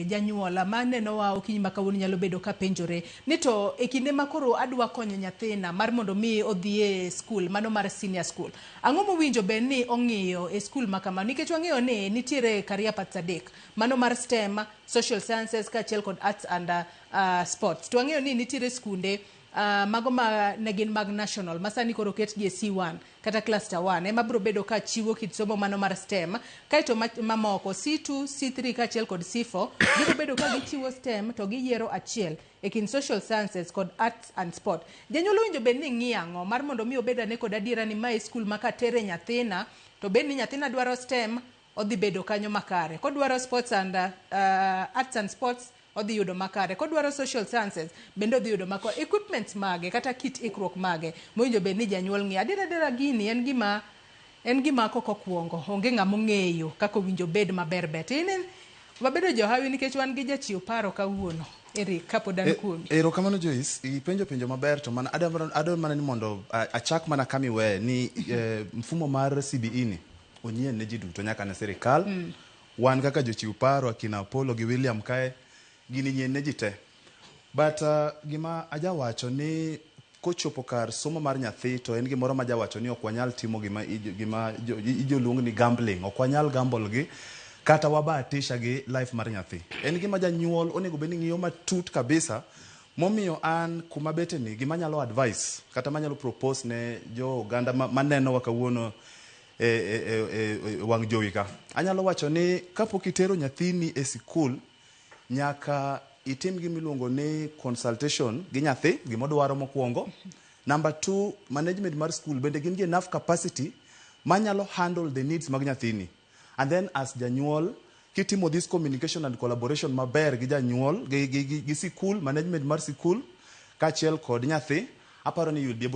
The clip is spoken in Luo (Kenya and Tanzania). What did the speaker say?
Janyuola manenowa okinyi ma kawuono nyalo bedo ka penjore ni to e kinde ma koro adwa konyo nyathina mar mondo mi odhi e skul mano mar senior school, ang'o mowinjo bed ni ong'iyo e skul ma kamano? Nikech wang'eyo ni nitiere career paths adek, mano mar STEM, social sciences kaachiel kod arts and sports. To wang'eyo ni nitiere skunde mago ma ne gin mag national ma sani koro oketgi e C1 kata cluster 1 ema biro bedo ka chiwo kit somo mano mar STEM, kaeto mamoko C2, C3 kaachiel kod C4 gibiro bedo ka gichiwo STEM to giyiero achiel e kind social sciences kod arts and sport. Janyuol owinjo bed ni ng'iyo ang'o mar mondo mi obed ane kod adiera ni mae skul ma katere nyathina to bed ni nyathina dwaro STEM, odhi bedo kanyo makare, kodwaro sports and arts and sports, odhi yudo makare, kodwaro social sciences bende odhi yudo makare, equipments mage kata kit ikruok mage mowinjo bed ni janyuol ng'iyo. Adiera adiera, gini en gima kok okuongo onge ng'ama ong'eyo kaka owinjo bed maber bet in wabedo johawi nikech wan gi jachiw paro kawuono. Eric, kapod an kuomi. Erokamano Joyce, ipenjo penjo maber, to mana adwaro mana ni mondo achak mana kama iweye ni mfumo mar CBE ni onyien ne ji duto nyaka ne sirikal. Wan kaka jochiw paro, akina Apollo gi William kae, gini nyien ne ji te. But gima ajawacho ni kochopo kar somo mar nyathi to en gimoro ma jawacho ni ok wanyal timo gima ijoluong ni gambling. Ok wanyal gamble gi kata wabahatisha gi life mar nyathi. En gima janyuol onego bed ni ng'iyo matut kabisa. Momiyo an kuma bete ni gima anyalo advice kata manyalo propose ne jo oganda manenowa kawuono e wang' jowi ka, anyalo wacho ni kapok itero nyathini e sikul, nyaka itim gima iluongo ni consultation gi nyathi, gimodwaro mokwongo. Number two, management mar school bende gin gi enough capacity manyalo handle the needs mag nyathini. And then as janyuol, kitimo this communication and collaboration maber gi janyuol gi sikul, management mar sikul kaachiel kod nyathi, aparo ni you'll be able